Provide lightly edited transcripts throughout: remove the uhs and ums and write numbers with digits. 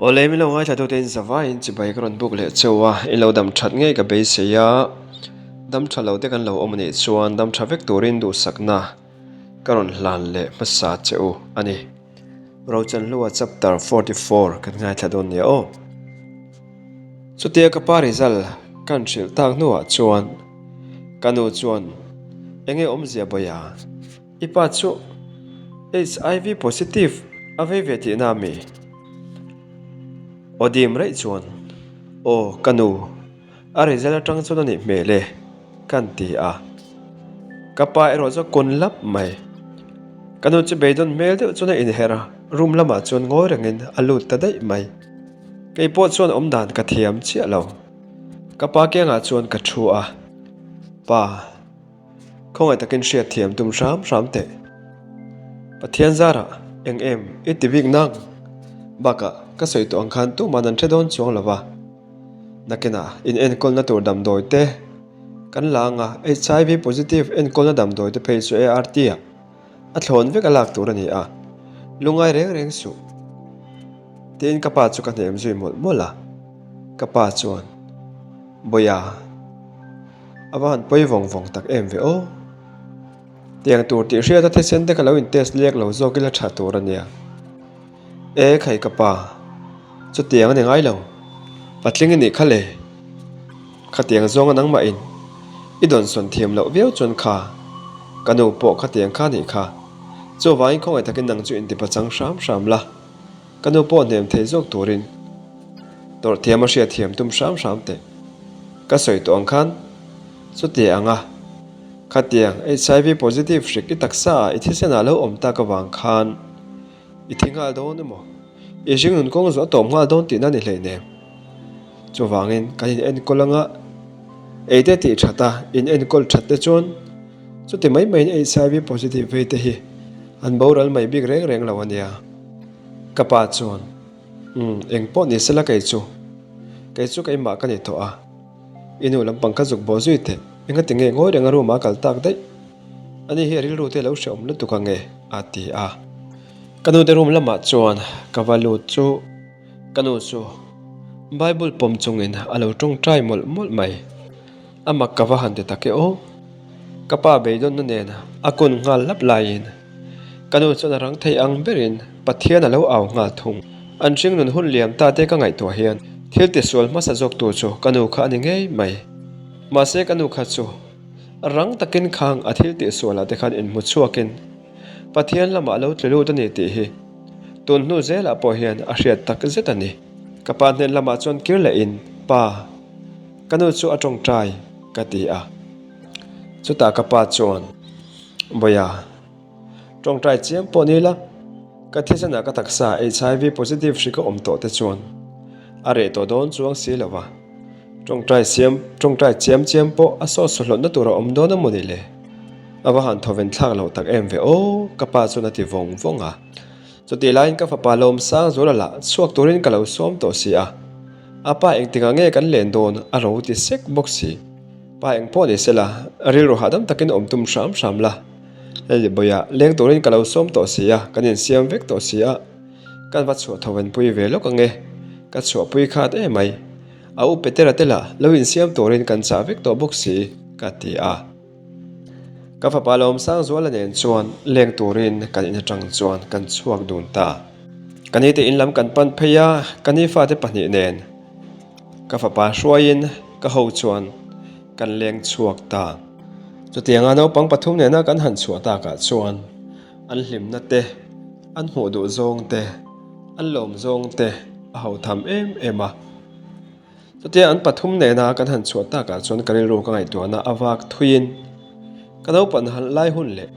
Awle min lo ngaithla tute in zavaiin chibai ka rawn buk leh cheu a, in lo dam that ngei ka beisei a, dam tha lo te kan lo awm anih chuan dam tha vek turin duhsakna ka rawn hlan leh hmasa che u a ni. Rochanhlua chapter 44 kan ngaithla dawn nia aw. Chutia ka pa result kan hrilh tak hnuah chuan ka nu chuan enge awmzia bawiha? I pa chu HIV positive a vei ve tihna a mi? Aw dim raih chuan, Aw ka nu, a result atang chuan a nih hmel e, kan ti a. Ka pa erawh chu a kun lap mai. Ka nu chu beidawn hmel deuh chuan a inher a, room lamah chuan ngawi rengin a lut ta daih mai. Kei pawh chuan awmdan ka thiam chiah lo. Ka pa kiangah chuan ka thu a, Pa. Khawngaih takin hriat thiam tum hram hram teh. Pathian zarah eng em i ti bik nang? Bakah ka sawi tawh ang khan tuman an hre dawn chuang lo va. Nakinah in enkawlna tur damdawi te kan la anga HIV positive enkawlna damdawi te phei chu ART ah a thlawn vek a lak tur a ni a, lungai reng reng suh. Tiin ka pa chu ka hnem zui mawlh mawlh a, ka pa chuan, Bawiha, A va han pawi vawng vawng tak em ve aw. Tiang tur tih hriat a thisen te ka lo in test lek lo zawk ila tha tur a nia. E khai ka pa, chutiang a ni ngai lo. Patling i nih kha le. Khatiang zawnga nangmah in i dawnsawn thiam loh viau chuan kha ka nu pawh khatiang kha nih kha. Chuvangin khawngaih takin nang chu inti pachang hram hram la. Ka nu pawh hnem thei zawk turin tawrh thiam a hriat thiam tum hram hram teh. Ka sawi tawh ang khan chuti anga khatiang HIV positive hrik i taksa ah i thisen ah lo awm tak avang khan i thi nghal dawn emaw i hringnun kawng zawh a tawp nghal dawn tihna ni hleinem. Chuvangin kan in enkawl anga ei te tih that a in enkawl that te chuan chuti mai maiin HIV positive vei te hi an boral mai bik reng reng lo ania. Ka pa chuan, Umm, eng pawh ni sela kei chu. Kei chu keimah ka ni tawh a. I nu lampang ka zuk bawh zui teh, engati nge ngawi renga room ah kal tak daih? Ani hi a rilru te lo hrehawm lutuk ang e, a ti a. Ka nu te room lamah chuan ka va lut chu ka nu chu Bible pawm chungin a lo tawngtai mawlh mawlh mai. A mak ka va han ti tak e aw. Ka pa beidawnna nen a kun nghal lap laiin ka nu chuan a rang thei ang berin Pathian a lo au nghal thung. An hringnun hun liam ta te ka ngaihtuah hian thil tisual hmasa zawk tur chu ka nu kha a ni ngei mai. Mahse ka nu kha chu rang takin khang a thil tihsualah te khan inhmu chhuakin Pathian lamah a lo tlu lut a ni tih hi tun hnu zelah pawh hian a hriat tak zet a ni. Ka pa hnen lamah chuan kir lehin, Pa. Ka nu chu a tawngtai ka ti a, chutah ka pa chuan, Bawiha, tawngtai chiam pawh ni la, ka thisenah ka taksa HIV positive hri ka awm tawh te chuan a reh tawh dawn chuang si lo va, tawngtai siam tawngtai chiam chiam pawh a sawt sawhlawtna tur a awm dawn a maw ni le? A va han thawven thlak loh tak em ve aw, ka pa chuan a ti vawng vawng a. Chutih laiin ka fapa Lawmsang Zuala lah chhuak turin ka lo sawm tawh si a. A pa engtikah nge kan len dawn a ro ti sek bawk si. Pa eng pawh ni sela, rilru hahdam takin awm tum hram hram la. Hei bawiah leng turin ka lo sawm tawh si a, kan insiam vek tawh si a. Kan va chhuah thovenpui ve lawk ange, ka chhuahpui khat emai. A u Petera te lah lo insiam turin kan chah vek tawh bawk si, ka ti a. Ka fapa Lawmsangzuala nen chuan leng turin kan in atang chuan kan chhuak dun ta. Ka nite in lam kan pan phei a, ka ni fate pahnih nen ka fapa hruaiin ka ho chuan kan leng chhuak ta. Chutianga naupang pathum nena kan han chhuah takah chuan an hlimna te, an hmuh duh zawng te, an lawm zawng te a ho tham em em a. Chutia an pathum nena kan han chhuah takah chuan ka rilru ka ngaihtuahna a vak thuiin ka naupan han lai hun leh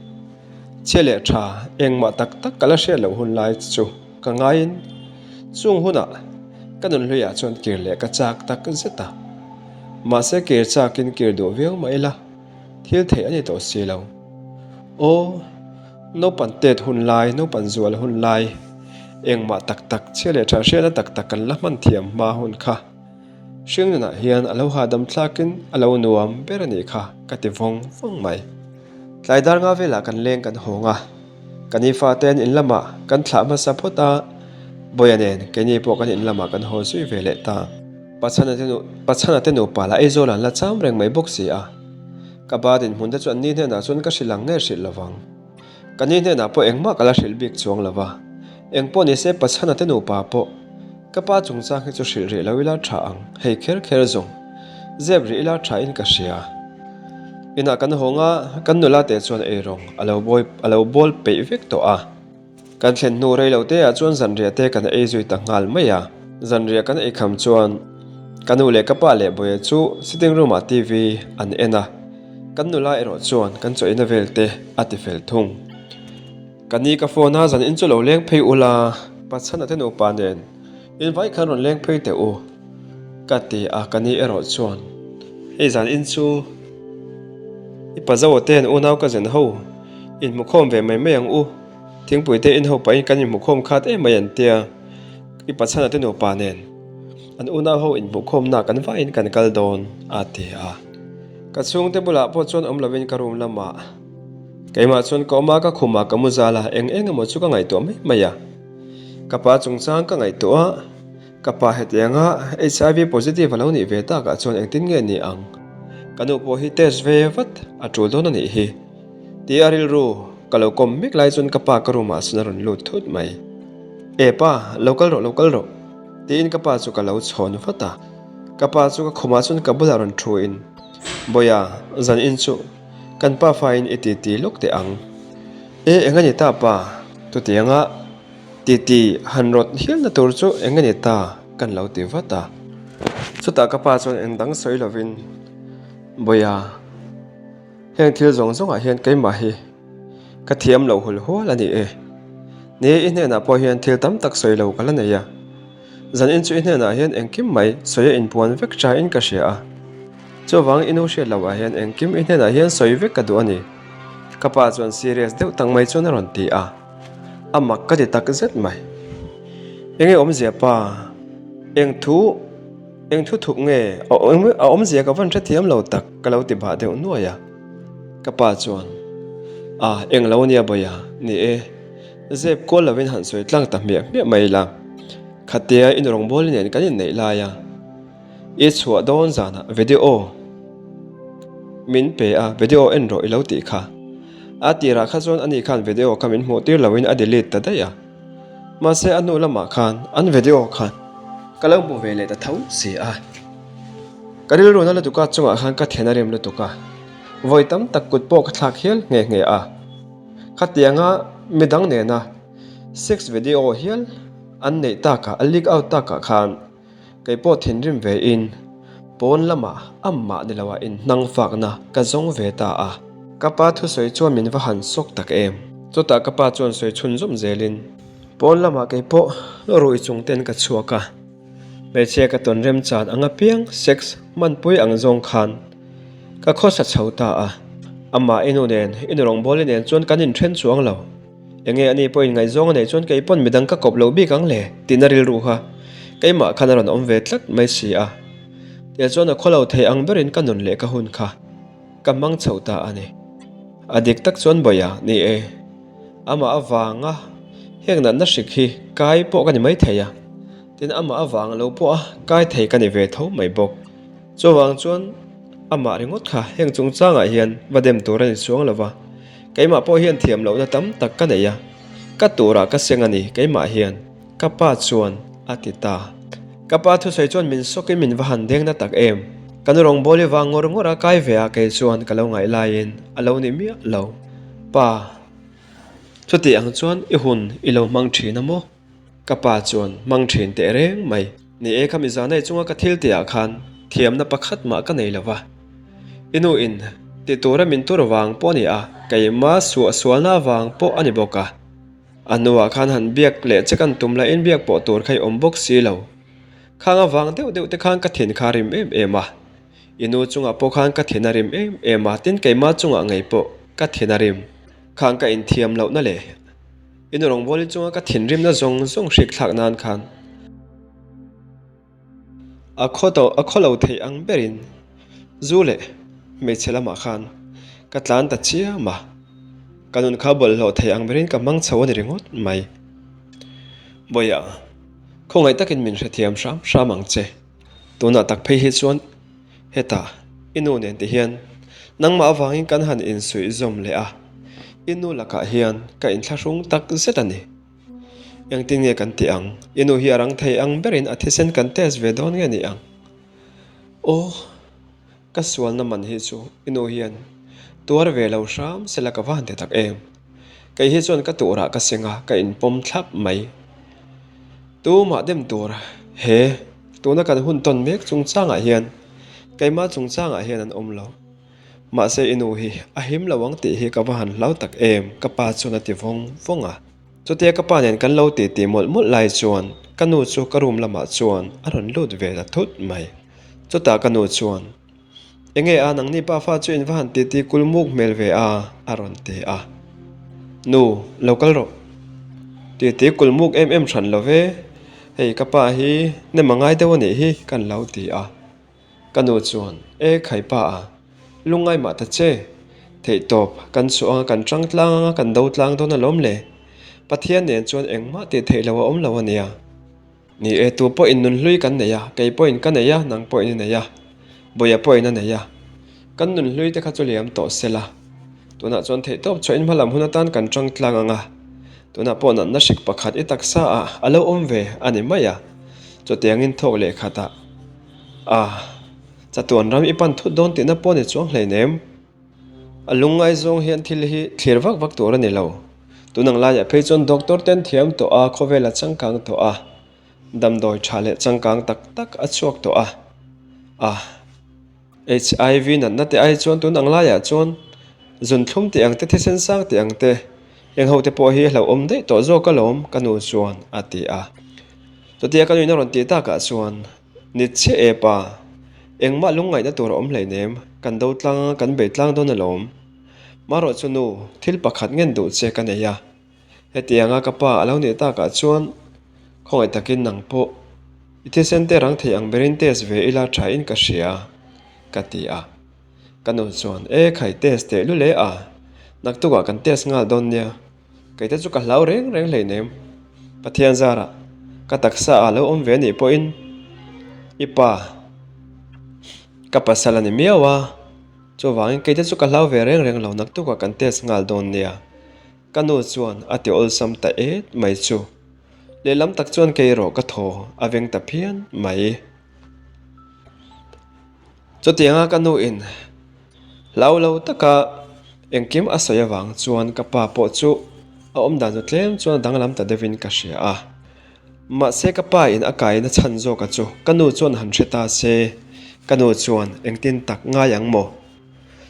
chhia leh tha engmah tak tak ka la hriat loh hun lai chu ka ngaiin chung hunah ka nunhluiah chuan kir leh ka chak tak zet a. Mahse kir chakin kir duh viau mah ila thil theih a ni tawh si lo. Aw, naupan tet hun lai, naupan zual hun lai. Engmah tak tak, chhia leh tha hriatna tak tak kan la hman thiam hma hun kha. Hringnunah hian a lo hahdam thlakin a lo nuam ber a nih kha ka ti vawng vawng mai. Tlai dar nga velah kan leng kan hawng a, ka ni fate'n in lamah kan thlah hmasa phawt a, Bawia nen keini pawh kan in lamah kan haw zui ve leh ta. Pachhana te nu Pachhana te nupa lah Aizawl an la cham reng mai bawk si a. Ka pa dinhmun te chu an ni hnenah chuan ka hrilh ang nge hrilh lovang. Ka ni hnenah pawh engmah ka la hrilh bik chuang lo va, eng pawh nise Pachhana te nupa pawh ka pa chungchang hi chu hrilh rih lo ila tha ang, hei kher kher zawng zep rih ila tha in ka hria. Inah kan hawng a, kan nula te chuan eirawng a lo bawi a lo bawl peih vek tawh a. Kan thlen hnu rei lo te ah chuan zanriah te kan ei zui ta nghal mai a. Zanriah kan ei kham chuan ka nu leh ka pa leh Bawia chu sitting room ah TV an en a, kan nula erawh chuan kan chaw ina vel te a ti fel thung. Ka ni ka phone a zan in chu lo leng phei ula, Pachhana te nupa nen invai khan rawn leng phei teh u ka ti a, ka ni erawh chuan hei zan in chu i pazo te an unau ka zen ho inhmukhawm ve mai mai ang u. Thingpui te in ho pahin kan inhmukhawm khat em mai an tia, i pachhana te nupa nen an unau ho inhmuhkhawmna kan vaiin kan kal dawn a ti a. Ka chhungte bulah pawh chuan awm lovin ka room lamah keimah chuan ka awm a, ka khumah ka mu zal a, eng eng emaw chu ka ngaihtuah mai mai a. Ka pa chungchang ka ngaihtuah a, ka pa hetianga HIV positive a lo nih ve takah chuan engtin nge ni ang? Ka nu pawh hi test ve vat a tul dawn a nih hi. Ti a rilru ka lo kawm mek lai chuan ka pa ka room ah chuan a rawn lut thut mai. E pa, lo kal rawh, lo kal rawh tiin ka pa chu ka lo chhawn vat a. Ka pa chu ka khumah chuan ka bulah rawn thu in, Bawia, zan in chu kan pa faiin i titi lawk teh ang. E, eng a ni ta pa? Chutianga titi han rawt hialna tur chu eng a ni ta? kan lo ti vat a. Chutah ka pa chuan eng dang sawi lovin, Bawia, Heng thil zawng zawngah hian keimah hi ka thiam loh hul hual a ni e. Ni i hnenah pawh hian thil tam tak sawi lo ka la nei a. Zan in chu i hnenah hian engkim mai sawi a inpuan vek tha in ka hria a. Chuvang i nu hriat loh ah hian engkim i hnenah hian sawi vek ka duh a ni. Ka pa chuan serious deuh tak mai chuan a rawn ti a. A mak ka ti tak zet mai. Enge awmzia pa? Eng thu? Eng thu thuk nge a awmzia ka van hrethiam lo tak ka lo ti bah deuh nuai a. Ka pa chuan, A, eng lo ania Bawia, ni e. Zep kual lovin han sawi tlang ta hmiah hmiah mai ila. Khatia in rawngbawli nen kan inneih lai a, i chhuah dawn zanah video min pe a, video en rawh i lo tih kha. A tirah kha chuan ani khan video kha min hmuh tir loin a delete ta daih a. Mahse a hnu lamah khan an video khan ka lo hmu ve leh ta tho si a. Ka rilru na lutuk a chungah khan ka then a rem lutuk a, vawi tam tak kut pawh ka thlak hial nghe nghe a. Khatianga midang nena sex video hial an neih takah a leak out takah khan Kei pawh thinrim ve in pawn lamah amah ni loah in hnang fakna ka zawng ve ta a. Ka pa thusawi chuan min va han sawk tak em. Chutah ka pa chuan sawi chhunzawm zelin. Pawn lamah kei pawh rui chung ten ka chhuak a. Hmeichhia ka tawn remchan ang apiang sex hmanpui ang zawng khan ka khawsa chho ta a. Amah i nu nen i nu rawngbawli nen chuan kan inthen chuang lo. Enge ani pawhin ngaihzawng a neih chuan kei pawn midang ka kawp lo bik ang le tihna rilru kha keimah khan a rawn awm ve tlat mai si a. Tiah chuan a khawlo thei ang berin ka nun leh ka hun kha ka hmang chho ta a ni. A dik tak chuan Bawia ni e, amah avanga heng natna hrik hi kai pawh ka ni mai thei a, tin amah avang lo pawh a kai thei ka ni ve tho mai bawk. Chuvang chuan amah ringawt kha heng chungchangah hian va dem tur a ni chuang lo va. Keimah pawh hian thiam lohna tam tak ka nei a, ka turah ka seng a ni keimah hian, ka pa chuan a ti ta. Ka pa thusawi chuan min sawkin min va han deng na tak em. Kan rawngbawli vang ngawr ngawr a kai ve a kei chuan ka lo ngaih laiin a lo ni miah lo. Pa, chuti ang chuan i hun i lo hmang thin a maw? Ka pa chuan hmang thin teh reng mai. Ni e kha mizanai chunga ka thil tihah khan thiamna pakhat mah ka nei lo va. I nu in ti tura min tur vang pawh a ni a, keimah suah sualna vang pawh a ni bawk a. A hnuah khan han biak leh che kan tum lahin biak pawh tur kha i awm bawk si lo. Khang avang deuh deuh te khan ka thin kha a rim em em a. I nu chungah pawh khan ka thin a rim em em a, tin keimah chungah ngei pawh ka thin a rim. Khang ka inthiam lohna leh i nu rawngbawlin chunga ka thinrimna zawng zawng hrik thlak nan khan a khaw to a khaw lo theih ang berin zu leh hmeichhe lamah khan ka tlan ta chiam a, ka nun kha bawlhhlawh theih ang berin ka hmang chho a ni ringawt mai. Bawihah. Khawngaih takin min hrethiam hram hram ang che. Tunah tak phei hi chuan hetah i nu nen ti hian nangmah avangin kan han insuih zawm leh a, i nu lakah hian ka inthlahrung tak zet a ni. Engtin nge kan tih ang? I nu hi a rang thei ang berin a thisen kan test ve dawn nge ni ang? Aw, ka sualna man hi chu i nu hian tuar ve lo hram sela ka va han ti tak em? Kei hi chuan ka turah ka seng a, ka inpawm thlap mai. Tumah dem tur he tuna kan hun tawn mek chungchangah hian keimah chungchangah hian an awm lo. Mahse i nu hi a him lo ang tih hi ka va han hlau tak em ka pa chuan a ti vawng vawng a. Chutia ka pa nen kan lo titi mawlh mawlh lai chuan ka nu chu ka room lamah chuan a rawn lut ve ta thut mai. Chutah ka nu chuan, Enge a nangni pa fa chu in va han titi kul muk hmel ve a a rawn ti a. Nu, lo kal rawh. Titi kul muk em em hran lo ve, hei ka pa hi nem a ngai deuh a nih hi kan lo ti a. Ka nu chuan, E khai pa a, lungngai mah ta che. Theihtawp, kan chhuah anga kan tang tlang anga kan do tlang dawn alawm le. Pathian nen chuan engmah tih theih loh a awm lo a nia. Ni e, tu pawhin nunhlui kan nei a, kei pawhin ka nei a, nang pawhin i nei a, Buia pawhin a nei a. Kan nunhlui te kha chu liam tawh se la. Tunah chuan theihtawp chhuahin hmalam hun atan kan tang tlang ang a. Tunah pawh natna hrik pakhat i taksa ah a lo awm ve a ni mai a. Chutiangin thawk leh khatah a chatuan ram i pan thut dawn tihna pawh ni chuang hleinem. A lungngai zawng hian thil hi thlir vak vak tur a ni lo. Tun ang laiah phei chuan doctor ten thiam tawh a, khawvel a changkang tawh a, damdawi tha leh changkang tak tak a chhuak tawh a. A HIV natna te ai chuan tun ang laiah chuan zunthlum tih ang te, thisen sang tih ang te, heng ho te pawh hi a hlauhawm daih tawh zawk alawm ka nu chuan a ti a. Chutia ka nuin a rawn tih takah chuan Ni chiah e pa, engmah lungngaihna tur a awm hleinem, kan do tlang a, kan bei tlang dawn alawm. Marawh chu nu, thil pakhat ngen duh che ka nei a. Hetianga ka pa a lo nih takah chuan khawngaih takin nang pawh i thisen te rang thei ang berin test ve ila tha in ka hria, ka ti a. Ka nu chuan, E khai test teh lul e a, naktukah kan test nghal dawn nia. Kei te chu ka hlau reng reng hleinem. Pathian zarah ka taksa ah lo awm ve anih pawhin i pa ka pasal a ni miau a, chuvangin kei te chu ka hlau ve reng reng lo naktukah kan test nghal dawn nia. Ka nu chuan a ti awlsam ta et mai chu. Lehlam tak chuan kei erawh ka thaw a veng ta phian mai. Chutianga ka nu in hlau lo taka engkim a sawi avang chuan ka pa pawh chu a awm dan chu tlem chuan a danglam ta deuhin ka hria a. Mahse ka pa in a kaina chhan zawka chu ka nu chuan han hre ta se, ka nu chuan engtin tak ngai ang maw?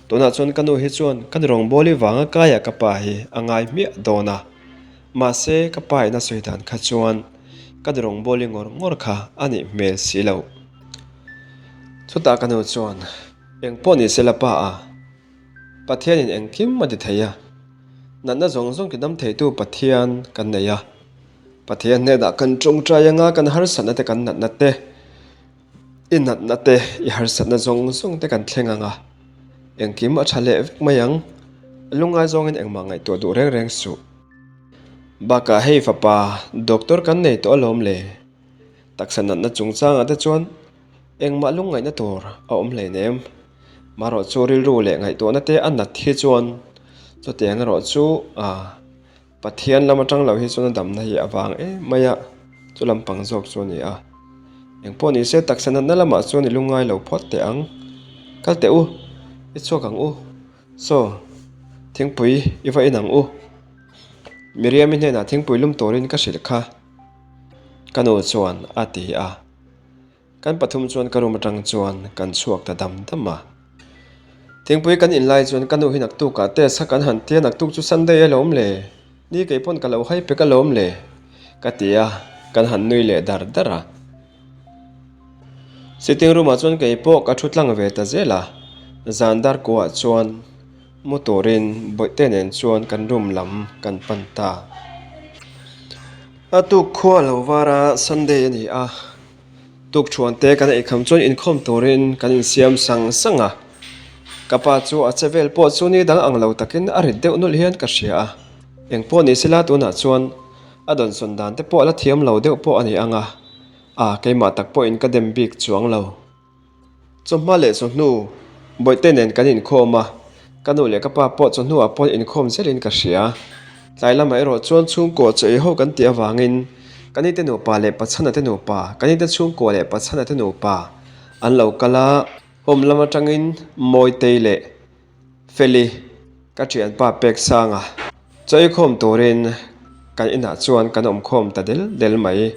Tunah chuan ka nu hi chuan ka nu rawngbawli vanga kaia ka pa hi a ngai hmiah dawn a. Mahse ka pa in a sawi dan kha chuan ka nu rawngbawli ngawr ngawr kha a nih hmel si loh. Chutah ka nu chuan, Eng pawh ni se la pa a, Pathianin engkim a ti thei a, natna zawng zawng ti dam theitu Pathian kan nei a, Pathian hnenah kan tawngtai anga kan harsatna te kan natna te, i natna te, i harsatna zawng zawng te kan thleng anga engkim a tha leh vek mai ang, lungngai zawngin engmah ngaihtuah duh reng reng suh. Bakah hei fapa doctor kan nei tawh alawm le. Taksa natna chungchangah te chuan engmah lungngaihna tur a awm hleinem. Marawh chu rilru leh ngaihtuahna te a nat hi chuan chutiang erawh chu ah Pathian lam atang lo hi chuan a damna hi a vang em mai a, chu lampang zawk chu a ni a. Engpawh ni se taksa natna lamah chuan i lungngai lo phawt teh ang. Kal teh u, i chhuak ang u. Saw, thingpui i va in ang u. Miriam-i hnenah thingpui lum turin ka hrilh kha. Ka nu chuan a ti a, kan pathum chuan ka room atang chuan kan chhuak ta dam dam a. Thingpui kan in lai chuan ka nu hi naktukah test kha kan han tia naktuk chu Sunday alawm le, ni kei pawn ka lo hai pek alawm le ka ti a, kan han nui leh dar dar a. Sitting room ah chuan kei pawh ka thu tlang ve ta zel a, zan dar kuah chuan Mu turin Bawihte nen chuan kan room lam kan pan ta. A tuk khua lo var a, Sunday a ni a. Tuk thuante kan eikham chuan inkhawm turin kan insiam sang sang a. Ka pa chu a che vel pawh chu ni dang ang lo takin a rit deuh nulh hian ka hria a. Engpawh ni sela tunah chuan a dawnsawn dan te pawh a la thiam lo deuh pawh a ni ang a. A, keimah tak pawhin ka dem bik chuang lo. Chawhma leh chawhnu Bawihte nen kan inkhawm a, ka nu leh ka pa pawh chawhnuah pawn inkhawm zelin ka hria. Tlai lamah erawh chuan chhungkaw chaw ei ho kan tih avangin ka nite nupa leh Pachhana te nupa, ka nite chhungkaw leh Pachhana te nupa an lo kal a, home lam atangin Mawitei leh Feli, ka thianpa Peksanga chaw ei khawm turin kan inah chuan kan awm khawm ta del del mai.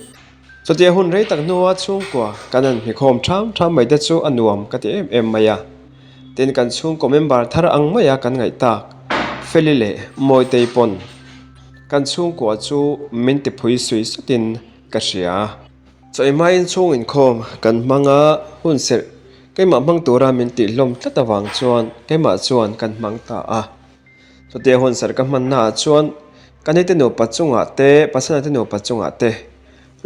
Chutia hun rei tak hnua chhungkua kan han hmi khawm ṭham ṭham mai te chu a nuam ka ti em em mai a. Tin kan chhungkaw member thar ang maia kan ngaih tak Feli leh Mawitei pawn kan chhungkua chu min ti phui sui sutin ka hria. Chaw hmain chhung inkhawm kan hmang a, hun serh keimah hmang tura min tih hlawm tlat avang chuan keimah chuan kan hmang ta a. Chutia hun serh ka hmannaah chuan ka nite nupa chungah te, pasana te nupa chungah te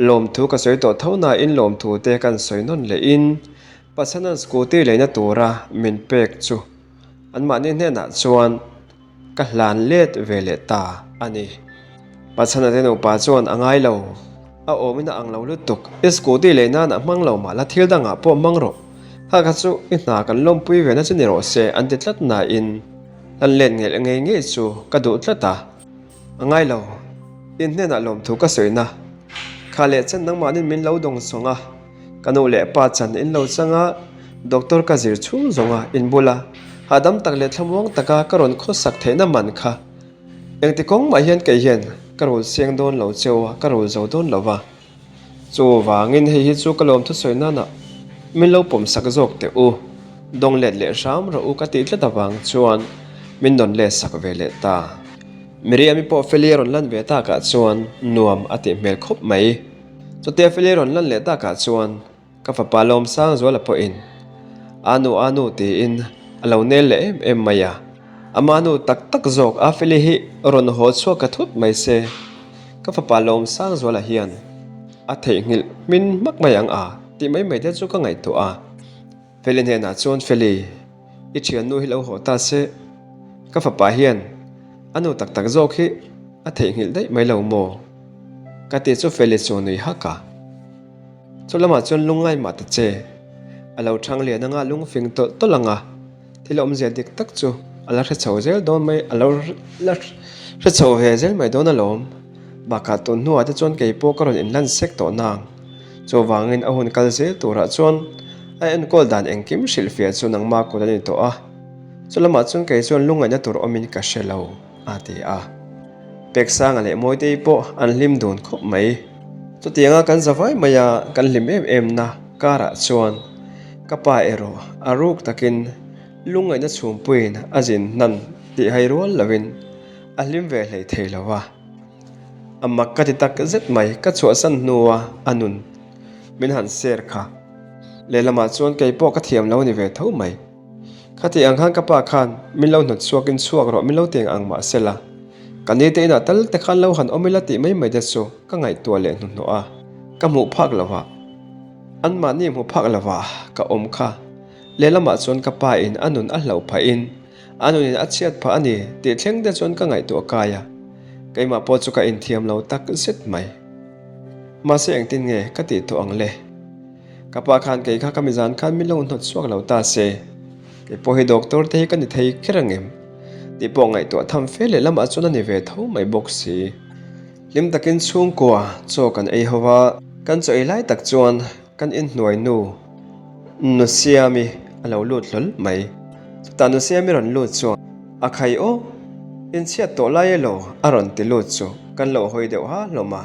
lawmthu ka sawi tawh tho nain lawmthu te kan sawi nawn lehin pasana'n scooty leina tura min pek chu anmahni hnenah chuan Ka hlan let ve leh ta a ni. Pachhana te nupa chuan a ngai lo. A awmin a ang lo lutuk. I scooty lei nan a hmang lo mah la thil dangah pawh hmang rawh. Kha kha chu i hna kan lawmpui ve na chu ni rawh se an ti tlat nain hlan let ngelh ngei ngei chu ka duh tlat a. A ngai lo. In hnenah lawmthu ka sawi na. Kha leh chen nangmahnin min lo dawng sawng a. Ka nu leh pa chan in lo chang a, doctor ka zir chhung zawng a in bula hahdam tak leh thlamuang taka ka rawn khawsak theihna man kha engti kawng mah hian kei hian ka rul seng dawn lo cheu a, ka rul zo dawn lo va. Chuvangin hei hi chu ka lawm thusawi nana min lo pawm sak zawk teh u, dawng let leh hram rawh u ka tih tlat avang chuan min rawn let sak ve leh ta. Miriam-i pawh Feli a rawn lan ve takah chuan nuam a tih hmel khawp mai. Chutia Feli rawn lan leh takah chuan ka fapa Lawmsangzuala pawhin Anu Anu tiin a lo nel leh em em mai a. Ama nu tak tak zawk a Feli hi rawn haw chhuak ka thut mai se, ka fapa Lawmsangzuala hian a theihnghilh hmin hmak mai ang a tih mai mai te chu ka ngaihtuah a. Feli hnenah chuan Feli, i thiannu hi lo haw ta se, ka fapa hian a nu tak tak zawk hi a theihnghilh daih mai lo maw? Ka ti chu Feli chu a nui hak a. Chu lamah chuan lungngai mah ta che. A lo thang lian anga lungfing tawlh tawlh anga thil awmzia dik tak chu a la hre chho zel dawn mai, a lo la hre chho ve zel mai dawn alawm. Bakah tun hnuah te chuan kei pawh ka rawn inlan sek tawh nang. Chuvangin a hun kal zel turah chuan a enkawl dan engkim hrilhfiah chu nangmah kut a ni tawh a. Chu lamah chuan kei chuan lungngaihna tur awmin ka hre lo, a ti a. Peksanga leh Mawitei pawh an hlim dun khawp mai. Chutianga kan za vai maia kan hlim em em na karah chuan ka pa erawh a ruk takin lungngaihna chhumpuiin a zin hnan tih hai rual lovin a hlim ve hlei thei lo a. A mak ka ti tak zet mai, ka chhuahsan hnua a nun min han share kha. Lehlamah chuan kei pawh ka thiam lo ni ve tho mai. Khati ang khan ka pa khan min lo hnawt chhuakin chhuak rawh min lo ti ang ang mah sela, ka ni te inah tal te khan lo han awm ila tih mai mai te chu ka ngaihtuah leh hnuhnawh a, ka hmuh phak lo a, anmahni hmuh phak lo a ka awm kha. Lehlamah chuan ka pa in a nun a hlauh phah in a nun in a chhiat phah a ni tih thleng te chuan ka ngaihtuah kai a, keimah pawh chu ka inthiam lo tak zet mai. Mahse engtin nge ka tih tawh ang le? Ka pa khan kei kha ka mizan khan min lo hnawt chhuak lo ta se, kei pawh hi doctor te hi ka ni thei kher ang em? Tih pawh ngaihtuah tham fe leh lamah chuan a ni ve tho mai bawk si. Hlim takin chhungkua chaw kan ei ho a, kan chaw ei lai tak chuan kan inhnuai nu Nusiami a lo lut hlawl mai. Chutah Nusiami rawn lut chuan a khai aw, inchhiat tawh lai elaw a rawn ti lut chu kan lo hawi deuh ha hlawm a.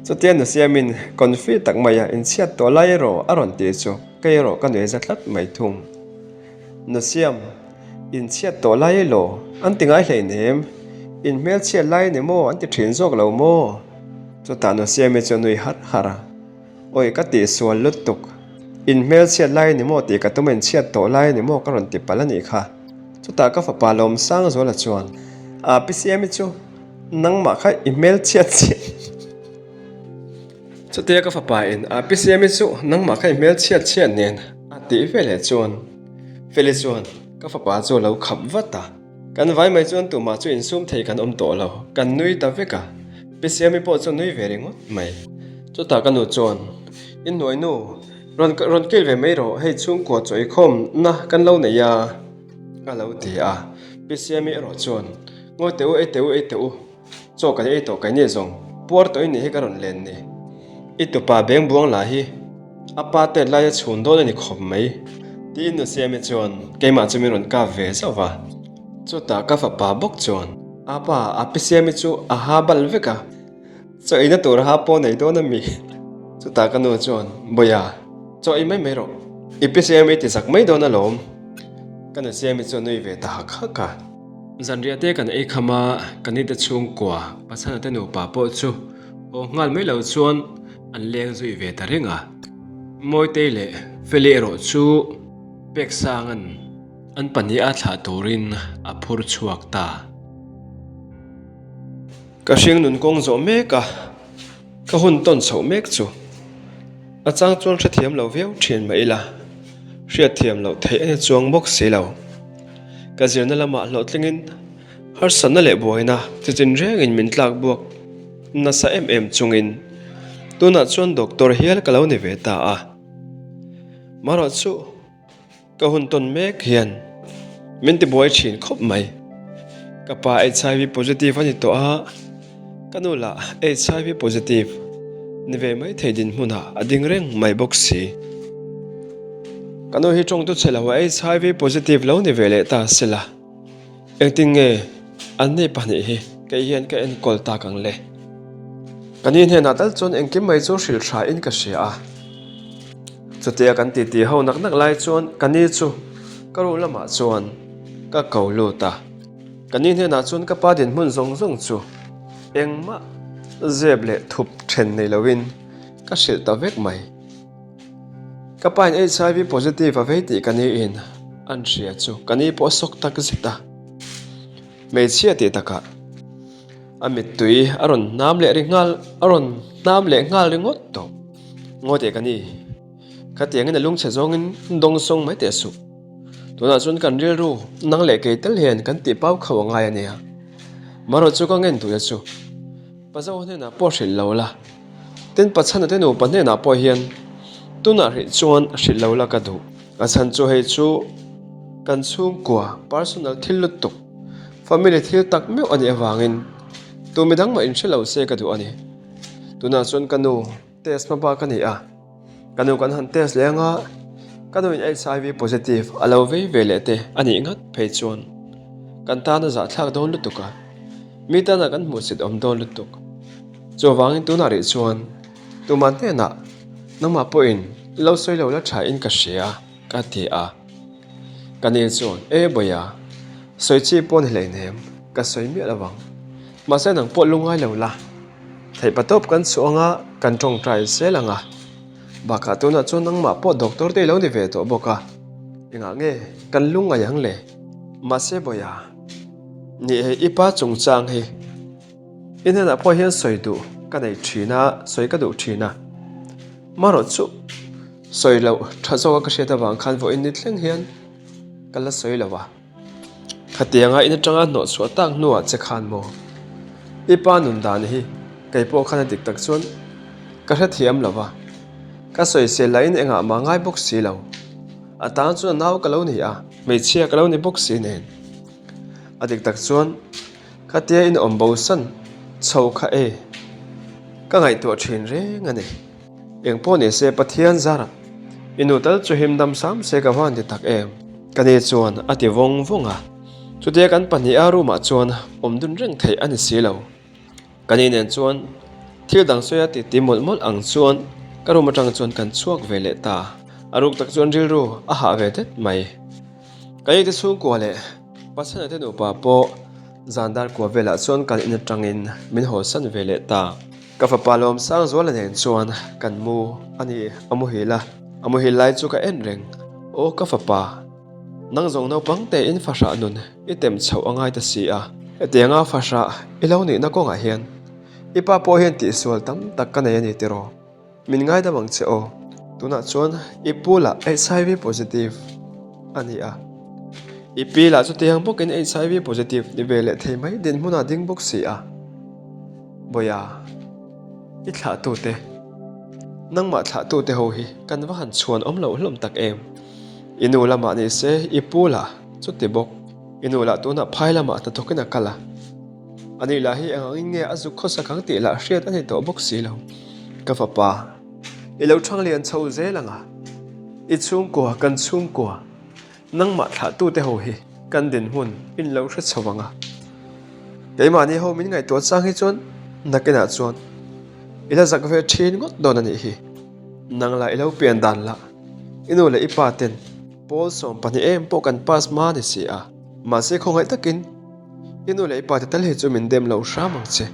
Chutia Nusiamin confi tak maia inchhiat tawh lai erawh a rawn ti chu kei erawh ka nuai za tlat mai thung. Nusiam, inchhiat tawh lai elaw an ti ngai hleinem, in hmelchhiat lai ni maw an ti thin zawk lo maw? Chutah Nusiami chu a nui har har a, Awi ka tih sual lutuk, in hmelchhiat lai ni maw tih ka tum a inchhiat tawh lai ni maw ka rawn ti palh a nih kha. Chutah ka fapa Lawmsangzuala chuan, A Pi Siami chu Nangmah kha i hmel chhiat chhiat. Chutia ka fapa in a pi siami chu nangmah kha i hmel chhiat chhiat nen a tih ve leh chuan Feli chuan ka fapa chu a lo khap vat a. Kan vai mai chuan tumah chu insum thei kan awm tawh lo, kan nui ta vek a. Pi siami pawh chu nui ve ringawt mai. Chutah ka nu chuan. Inhnuainu, rawn rawn kil ve mai rawh, hei chhungkua chaw eikhawmna kan lo nei a, a lo ti a. Pi Siami erawh chuan, Ngawi teh u, ei teh u, ei teh u, chaw kan ei tawh keini zawng, puar tawh i nih hi ka rawn len ni. I tupa beng buang lah hi a pa tet laia chhun dawn a ni khawp mai, tiin Nu Siami chuan keimah chu min rawn kap ve zauh va. Chutah ka fapa bawk chuan, A pa, a Pi Siami chu a ha bal vek a. Chaw eina tur ha pawh nei dawn a mi? Chutah ka nu chuan, Bawiha, chaw ei mai mai rawh. I pi Siami ti zak mai dawn alawm. Ka nu Siami chu a nui ve ta hak hak a. Zanriah te kan ei kham a, ka nite chhungkua, Pasana te nupa pawh chu haw nghal mai lo chuan an leng zui ve ta reng a. Mawitei leh Feli erawh chu Peksanga'n an pahniha thlah turin a phur chhuak ta. Ka hring nun kawng zawh mek a, ka hun tawn chhoh mek chu a chang chuan hrethiam lo viau thin mah ila, hriatthiam loh theih a ni chuang bawk si lo. Ka zirna lamah hlawhtlingin harsatna leh buaina chi chin rengin min tlak buak nasa em em chungin tunah chuan doctor hial ka lo ni ve ta a. Marawh chu. Ka hun tawn mek hian min ti buai thin khawp mai. Ka pa HIV positive a ni tawh a, ka nu lah HIV positive ni ve mai thei dinhmunah a ding reng mai bawk si. Ka nu hi tawngtu chhe lo a HIV positive lo ni ve leh ta sela. Engtin nge an ni pahnih hi kei hian ka enkawl tak ang le? Ka ni hnenah tal chuan engkim mai chu hrilh tha in ka hria a. Chutia kan titi ho nak nak lai chuan ka ni chu ka room lamah chuan ka ko lut a. Ka ni hnenah chuan ka pa dinhmun zawng zawng chu engmah zep leh thup then nei loin ka hrilh ta vek mai. Ka pa in HIV positive a vei tih ka ni in an hria chu ka ni pawh a sawk tak zet a. Hmeichhia tih takah a mittui a rawn hnam leh ri nghal a rawn hnam leh nghal ringawt tawh. Ngaw teh ka ni, khatiangin a lungchhe zawngin dawng sawng mai teh suh. Tunah chuan kan rilru nang leh kei tal hian kan tih pau kho a ngai a nia. Marawh chu ka ngen duh e chu. Pazo hnenah pawh hrilh lo la. Tin, Pachhana te nupa hnenah pawh hian tunah hrih chuan hrilh lo la ka duh. A chhan chu hei chu kan chhungkua personal thil lutuk, family thil tak meuh a nih avangin tu midang mah inhre lo se ka duh a ni. Tunah chuan ka nu test hmaba ka ni a, ka nu kan han test leh anga ka nu in HIV positive a lo vei ve leh te a nih ngat phei chuan kan tan a zahthlak dawn lutuk a, mi tana kan hmuhsit awm dawn lutuk. Chuvangin tunah rih chuan tumah hnenah nangmah pawhin lo sawi lo la tha in ka hria ka ti a. Ka ni chuan, E Bawiha, sawi chi pawh ni hleinem, ka sawi miah lo vang. Mahse nang pawh lungngai lo la, theihpa tawp kan chhuah anga kan tawngtai zel ang a. Bakah tunah chuan nangmah pawh doctor te i lo ni ve tawh bawk a, engah nge kan lungngai ang le? Mahse Bawiha, ni e i pa chungchang hi. I hnenah pawh hian sawi duh ka nei thin a, sawi ka duh thin a. Marawh chu sawi loh tha zawka ka hriat avang khan vawiin ni thleng hian ka la sawi lo a. Khatianga in atanga hnawh chhuah tak hnuah che khan maw i pa nun dan hi kei pawh khan a dik tak chuan ka hrethiam lo va, ka sawisel lahin engah mah ngai bawk si lo. A tan chuan a nau ka lo ni a, hmeichhia ka lo ni bawk si nen. A dik tak chuan Khatia in awm bo san chho kha e, ka ngaihtuah thin reng a ni. Eng pawh ni se Pathian zara i nu tal chu him dam sam se ka van ti tak em? Ka ni chuan a ti vawng vawng a, chutia kan pahniha room ah chuan awm dun reng theih a ni si lo. Ka ni nen chuan thil dang sawi a ti ti mawlh mawlh ang chuan ka room atang chuan kan chhuak ve leh ta. A ruk tak chuan rilru a hah ve det mai. Ka ni te chhungkua leh Pasana te nupa pawh zan dar kua velah chuan kan in atangin min hawsan ve leh ta. Ka fapa Lawmsangzuala nen chuan kan mu a ni, a muhil a, a muhil lai chu ka en reng. Aw ka fapa, nang zawng naupang tein fahrah nun i tem chhoh a ngai ta si a, hetianga fahrah i lo nihna kawngah hian i pa pawh hian tihsual tam tak ka nei a ni tiraw? Min ngaidam ang che aw. Tunah chuan i pu lah HIV positive a ni a. I pi lah chutiang bawkin HIV positive ni ve leh thei mai dinhmunah ding bawk si a. Bawiha, i thlahtute. Nangmah thlahtute ho hi kan va han chhuan awm loh hlawm tak em. I nu lamah ni se i pu lah chuti bawk. I nu lah tunah phai lamah hnathawkin a kal a. Ani lah hi eng angin nge a zuk khawsak ang tih lah hriat a ni tawh bawk si lo. Ka fapa, i lo thang lian chho zel ang a. I chhungkua, kan chhungkua, nangmah thlahtute ho hi kan dinhmun in lo hre chho ang a. Keimahni ho min ngaihtuah chang hi chuan nakinah chuan i la zak ve thin ngawt dawn a nih hi. Nang lah i lo pian dan lah i nu leh i pa ten pawl 12 em pawh kan pass hma ni si a. Mahse khawngaih takin i nu leh i pa te tal hi chu min dem lo hram ang che.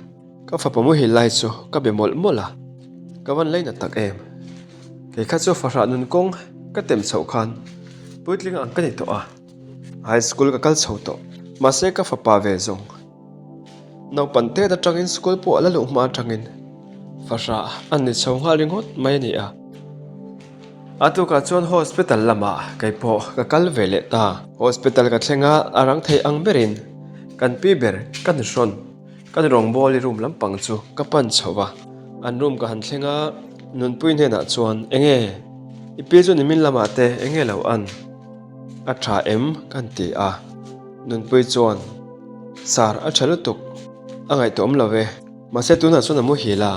Ka fapa muhil lai chu ka be mawlh mawlh a, ka van lei nat tak em. Kei kha chu fahrah nun kawng ka tem chhoh khan puitling ang ka ni tawh a, high school ka kal chho tawh. Mahse ka fapa ve zawng naupan tet atangin school pawh a la luh hma atangin fahrah an ni chho nghal ringawt mai a ni a. A tukah chuan hospital lamah kei pawh ka kal ve leh ta. Hospital ka thleng a, a rang thei ang berin kan pi ber ka hnuhrawn. Kan rawngbawli room lampang chu ka pan chho va, an room ka han thleng a, Nunpui hnenah chuan, Enge? I pi chu nimin lamah te enge lo an? A tha em? Kan ti a. Nunpui chuan, Sir, a tha lutuk, a ngaihtuah awm lo e, mahse tunah chuan a muhil a.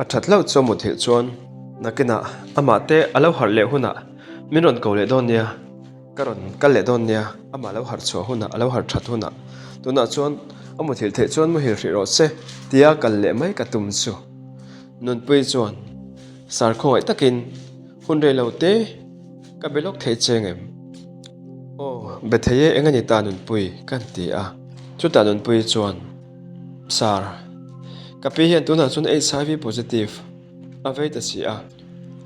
A that hlauh chu a mut theih chuan nakinah amah te a lo harh leh hunah min rawn ko leh dawn nia, ka rawn kal leh dawn nia, amah lo harh chhuah hunah a lo harh that hunah tunah chuan a muthilh theih chuan muhil hrih rawh se tia kal leh mai ka tum chu. Nunpui chuan sar khawngaih takin hun rei lo te ka be lawk thei cheng em? Aw, be thei e eng a ni ta Nunpui ka ti a, chutah Nunpui chuan. Sir, ka pi hian tunah chuan HIV positive a vei ta si a,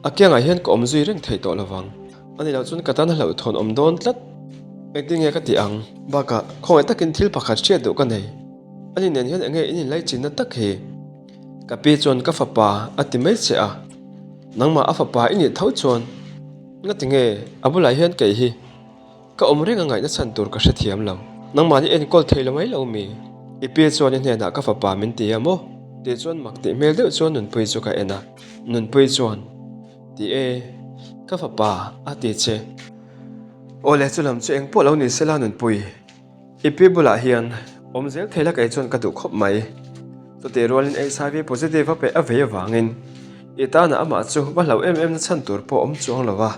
a kiangah hian ka awm zui reng thei tawh lovang. Ani loh chuan ka tan a hlauhthawn awm dawn tlat. Engtin nge ka tih ang? Bakah, khawngaih takin thil pakhat hriat duh ka nei. Ani nen hian enge in inlaichinna tak hi? Ka pi chuan ka fapa a ti mai che a, nangmah a fapa i nih tho chuan ngati nge a bulah hian kei hi? Ka awm reng a ngaihna chhan tur ka hrethiam lo. Nangmahni enkawl thei lo mai lo mi? I pi chuan i hnenah ka fapa min ti a maw? Tih chuan mak tih hmel deuh chuan Nunpui chu ka en a. Nunpui chuan, Ti e, ka fapa a ti che. Aw le, chulam chu engpawh lo ni sela Nunpui. I pi bulah hian awm zel thei la kei chuan ka duh khawp mai. Chutih rualin HIV positive a peih a vei avangin i tanah amah chu va hlau em em na chhan tur pawh awm chuang lo va.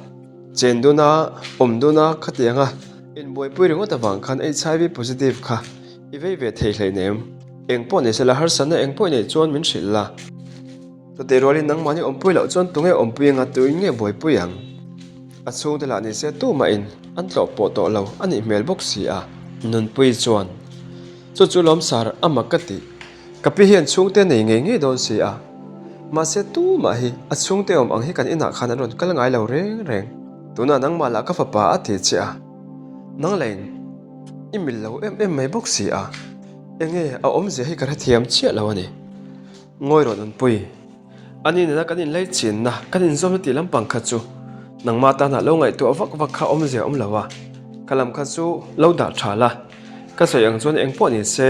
Chen duna, awm duna khatianga inbuaipui ringawt avang khan HIV positive kha i vei ve thei hleinem. Eng pawh ni sela harsatna eng pawh i neih chuan min hrilh la. Chutih rualin nangmahni awmpui loh chuan tunge awmpui anga tuin nge buaipui ang? A chhungte lah nise tumahin an tlawh pawh tawh lo a nih hmel bawk si a. Nunpui chuan, Chu chu Lawmsar a mak ka ti. Ka pi hian chhungte nei ngei ngei dawn si a. Mahse tumah hi a chhungte awm ang hi kan inah khan an rawn kal ngai lo reng reng. Tunah nangmah lah ka fapa a ti che a. Nang lain i mil lo em em mai bawk si a. Enge a awmzia hi ka hrethiam chiah lo a ni. Ngawi rawh Nunpui, ani nena kan inlei chinna, kan inzawmna tih lampang kha chu nangmah tanah lo ngaihtuah vak vak kha awmzia awm lo a, ka lam kha chu lo dah tha la, ka sawi ang chuan engpawh ni se,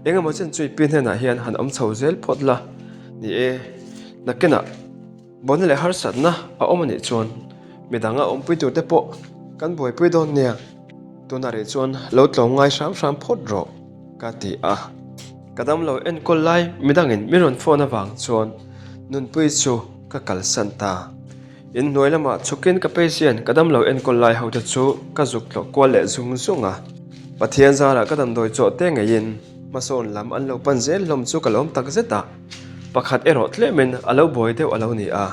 eng emaw chen chu i pi hnenah hian han awm chho zel phawt la, ni e, nakinah. Bawlhna leh harsatna a awm a nih chuan midang a awmpui tur te pawh kan buaipui dawn nia. Tunah rih chuan lo tlawm ngai hram hram phawt rawh ka ti a. Ka damlo enkawl lai midangin min rawn phone avang chuan Nunpui chu ka kalsan ta. Inhnuai lamah chhukin ka patient ka damlo enkawl lai ho te chu ka zuk tlawh kual leh zung zung a. Pathian zarah ka damdawi chawh te ngeiin hmasawn lam an lo pan zel hlawm chu ka lawm tak zet a. Pakhat erawh tlemin a lo buai deuh a lo ni a,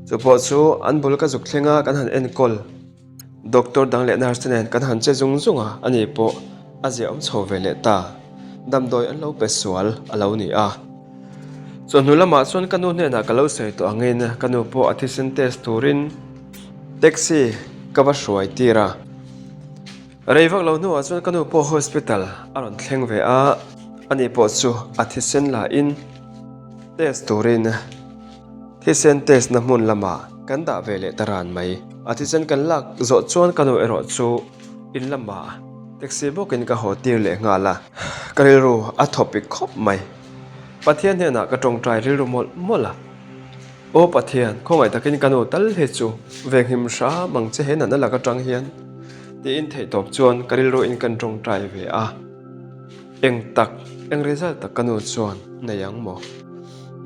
chu pawh chu an bul ka zuk thleng a kan han enkawl. Doctor dang leh nurse te nen kan han che zung zung a, ani pawh a ziahawm chho ve leh ta. Damdawi an lo pe sual a lo ni a. Chawhnu lamah chuan ka nu hnenah ka lo sawi tawh angin ka nu pawh a thisen test turin taxi ka va hruai tir a. Rei vak lo hnuah chuan ka nu pawh hospital a rawn thleng ve a, ani pawh chu a thisen la in test turin thisen test na hmun lamah kan dah ve leh ta ran mai. A thisen kan lak zawh chuan ka nu erawh chu in lamah taxi bawkin ka haw tir leh nghal a, ka rilru a thawpik khawp mai. Pathian hnenah ka tawngtai rilru mawlh mawlh a. Aw Pathian, khawngaih takin ka nu tal hi chu venghim hram ang che he natna lak atang hian, tiin theihtawp chuan ka rilruin kan tawngtai ve a. Eng tak, eng result tak ka nu chuan nei ang maw?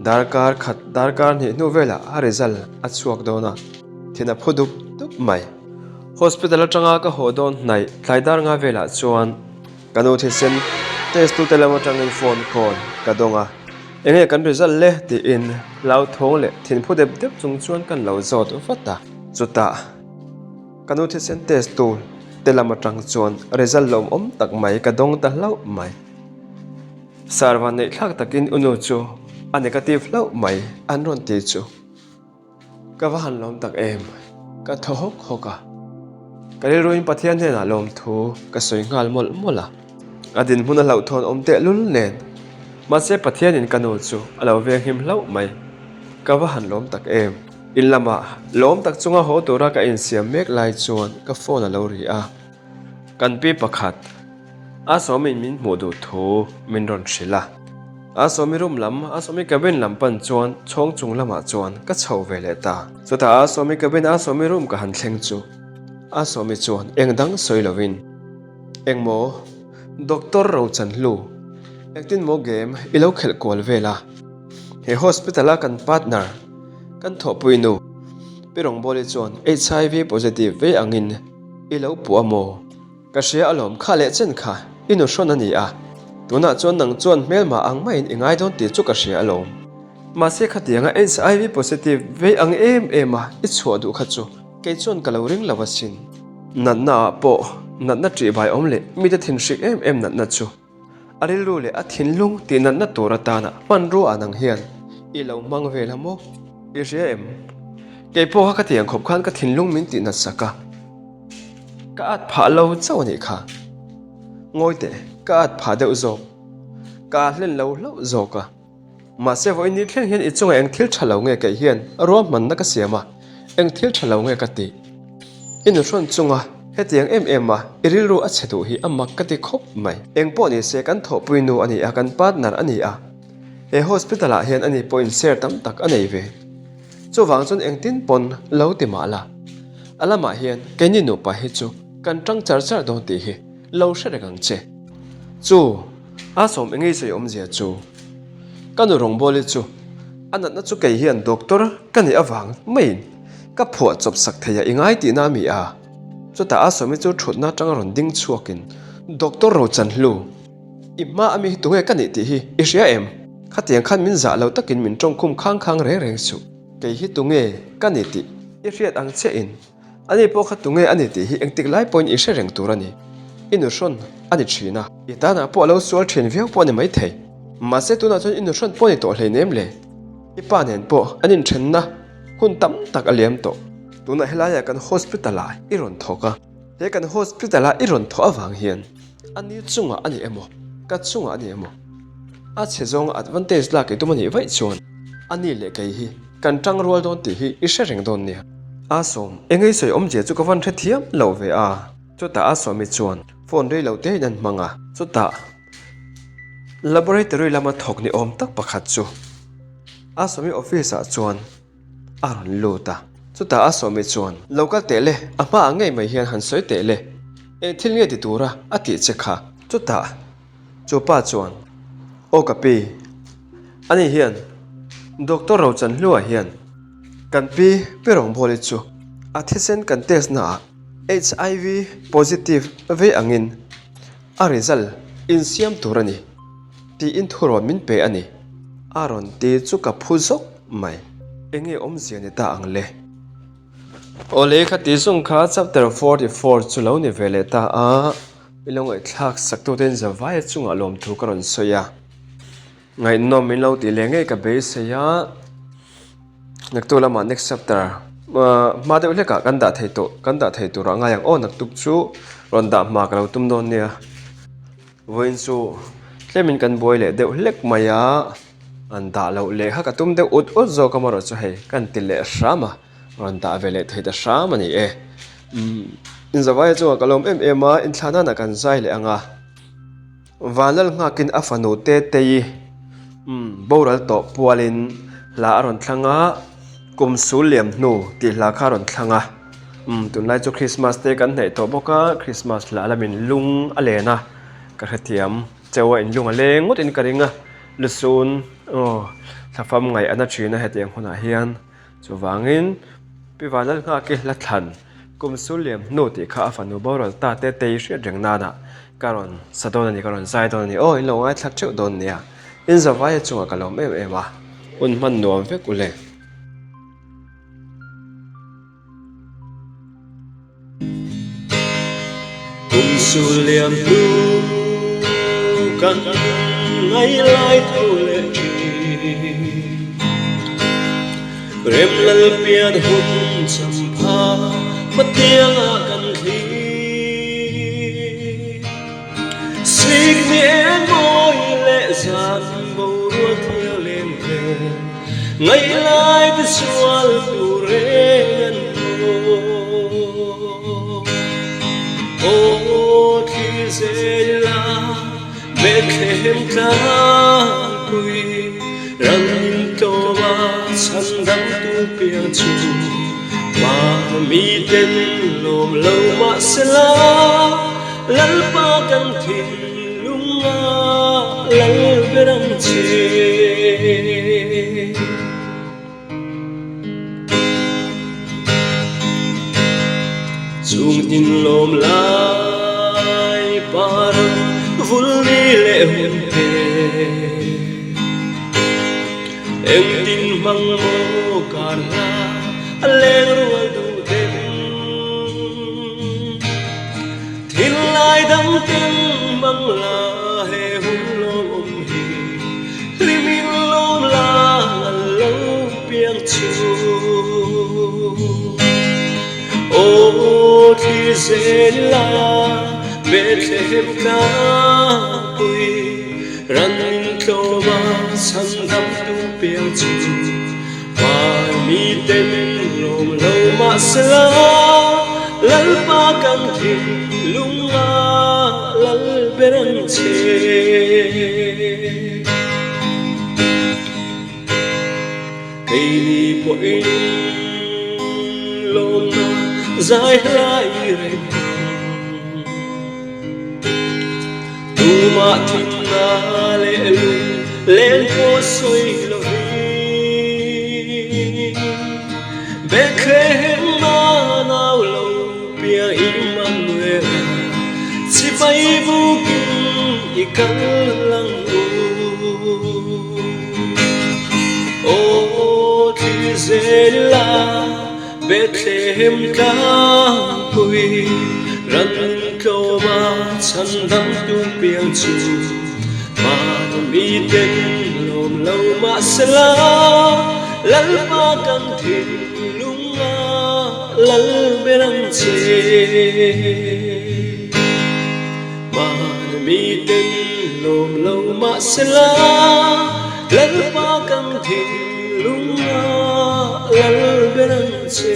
Darkar khat, darkar hnih hnu velah a result a chhuak dawn a, thin a phu dup dup mai. Hospital atanga ka haw dawn hnaih tlai dar nga velah chuan ka nu thisen test tute lam atangin phone call ka dawng a, enge kan result le tiin hlauthawng leh thinphu dep dep chung chuan kan lo zawt vat a, chutah ka nu thisen test tu te lam atang chuan result lawmawm tak mai ka dawng ta hlauh mai. Sir van neih thlak takin u nu chu a negative hlauh mai an rawn ti chu. Ka va han lawm tak em? Ka thaw hawk hawk a. Ka rilruin Pathian hnenah lawmthu ka sawi nghal mawlh mawlh a. A dinhmun a hlauhthawn awm tehlul nen. Mahse Pathianin ka nu chu a lo venghim hlauh mai. Ka va han lawm tak em? In lamah lawm tak chunga haw tura ka insiam mek lai chuan ka phone a lo ri a. Kan pi pakhat. A sawmin min hmuh duh thu min rawn hrilh a. A sawmi room lam, a sawmi cabin lam pan chuan chhawng chung lamah chuan ka chho ve leh ta. Chutah a sawmi cabin, a sawmi room ka han thleng chu a sawmi chuan eng dang sawi lovin, Engmaw, Doctor Rochanhlu, engtin maw game i lo khelh kual vel a? He hospital a kan partner, kan thawhpui nu, Pi Rawngbawli chuan HIV positive vei angin i lo puh a maw? Ka hria alawm kha leh chen kha i nu hrawn a ni a, tunah chuan nang chuan hmelma ang maiin i ngai dawn tih chu ka hria alawm. Mahse khatianga HIV positive vei ang em em a i chhuah duh kha chu kei chuan ka lo ring lo asin. Natna ah pawh natna ṭihbai awm leh mite thinhrik em em natna chu A rilru leh a thinlung tih natna tur atana hmanrua an ang hian i lo hmang vel a maw? I hria em? Kei pawh kha ka tiang khawp khan ka thinlung min tih nat sak a, ka at phah lo chauh a nih kha. Ngawi teh, ka at phah deuh zawk, ka hlen lo hlauh zawk a. Mahse vawiin ni thleng hian i chungah eng thil tha lo nge kei hian ruahmanna ka siam a, eng thil tha lo nge ka tih? I nuhrawn chunga hetiang em em a i rilru a chhe duh hi a mak ka ti khawp mai. Eng pawh ni se kan thawhpui nu a ni a, kan partner a ni a, he hospital ah hian ani pawhin share tam tak a nei ve. Chuvang chuan engtin pawn lo ti mah la, a lamah hian keini nupa hi chu kan tang char char dawn tih hi lo hre reng ang che. Chu a sawm engei sawi awmzia chu ka nu rawngbawli chu a natna chu kei hian doctor ka nih avang maiin ka phuah chawp sak thei a i ngai tihna a mi a. Chutah a sawmi chu thutna atanga rawn ding chhuakin Doctor Rochanhlu, i hma a mi hi tunge ka nih tih hi i hria em? Khatiang khan min zah lo takin min tawngkhum khang khang reng reng suh. Kei hi tunge ka nih tih i hriat ang chiahin Ani pawh kha tunge a ni tih hi engtik lai pawhin i hre reng tur a ni. I nuhrawn a ni thin a, i tanah pawh a lo sual thin viau pawh a ni maithei. Mahse tunah chuan i nuhrawn pawh a ni tawh hleinem le. I pa nen pawh an inthenna hun tam tak a liam tawh. Tunah helaiah kan hospital-ah i rawn thawk a, he kan hospital-a i rawn thawh avang hian a ni chungah a ni emaw, ka chungah a ni emaw, a chhe zawnga advantage lak i tum a nih vaih chuan a ni leh kei hi kan tang rual dawn tih hi i hre reng dawn nia. A sawm, engei sawi awmzia chu ka van hre thiam lo ve a. Chutah a sawmi chuan phone rei lo tein an hmang a. Chutah laboratory lama thawk ni awm tak pakhat chu a sawmi office ah chuan a rawn lut a. Chutah a sawmi chuan, Lo kal teh le, a hmaah ngei mai hian han sawi teh le, eng thil nge ti tura a tih che kha. Chutah Chu pa chuan, Aw ka pi, ani hian Doctor Rochanhlua hian kan pi pi rawngbawli chu a thisen kan test naah HIV positive vei angin a result insiam tur a ni tiin thurawn min pe a ni a rawn ti chu ka phu zawk mai. Enge awmzia ni ta ang le? Awle khati zawng kha chapter 44 chu lo ni ve leh ta a. I lo ngaihthlak sak tu ten Zavaia chungah lawmthu ka rawn sawi a, ngaihnawm min lo tih leh ngei ka beisei a, naktuk lamah next chapter hma deuh hlekah kan dah thei tawh kan dah thei turah ngai ang aw naktuk chu rawn dah hma ka lo tum dawn nia, vawiin chu tlemin kan buai leh deuh hlek mai a, an dah loh leh kha ka tum deuh ut ut zawk amarawh chu hei kan ti leh hram a. Rawn dah ve leh thei ta hram a ni e. Umm inzavaia chungah ka lawm em em a, inthlanana kan zai leh ang a. Vanlal nghakin a fanu Tetei umm boral tawh pualin hla a rawn thlang a. Kum sul liam hnu tih hla kha a rawn thlang a. Umm tunlai chu Christmas te kan hnaih tawh bawk a, Christmas hla lamin lung a len a, ka hrethiam cheu a inlung a leng ngawtin ka ring a, lusun aw thlafam ngaih a na thin a hetiang hunah hian. Chuvangin Pi Vanlalnghaki hla thlan kum sul liam hnu tih kha a fanu boral ta te tei hriat reng nana ka rawn sa dawn a ni, ka rawn zai dawn a ni. Aw in lo ngaithlak theuh dawn nia. In zavaia chungah ka lawm em em a, hun hman nuam vek u le. Kum sul liam hnu kan ngai lai tho leh thin. Rem lal pian hun champha hmatianga kan thlir. Sikni eng mawi leh zan boruak thiang leng vel Ngaih lai te sual tur reng an awm. Aw thlir zel la Bethlehem tlangpui Ran in tlawm a chhandam tu piang chu Mahni ten lawm lo mahsela Lalpa kan thinlung a lal ber ang che. Chung in lawm lai param vul ni leh hun te Engtin hmang maw kar hla a leng rual duh den. Thil lai dang ten mang la he hun lawm awm hi hlim in lawm la ngal lo piang chu. Aw thlir zel la Bethlehem tlangpui ran in tlawm a chhandam tu piang chu. Van miten lawm lo mahsela Lalpa kan thinlung a lal ber ang che. Keini pawhin lawmna zai hlai reng ang. Tumah thimna leh lung len pawh sawi lovin Bethlehem a nau lo piang Immanuel chibai bukin i kal ang u. Aw thlir zel la. Bethlehem tlangpui ran tlawm a chhandamtu piang chu Van miten lawm lo mahsela Lalpa kan thinlung a lal ber ang che. Van miten lawm lo mahsela Lalpa kan thinlung a lal ber ang che.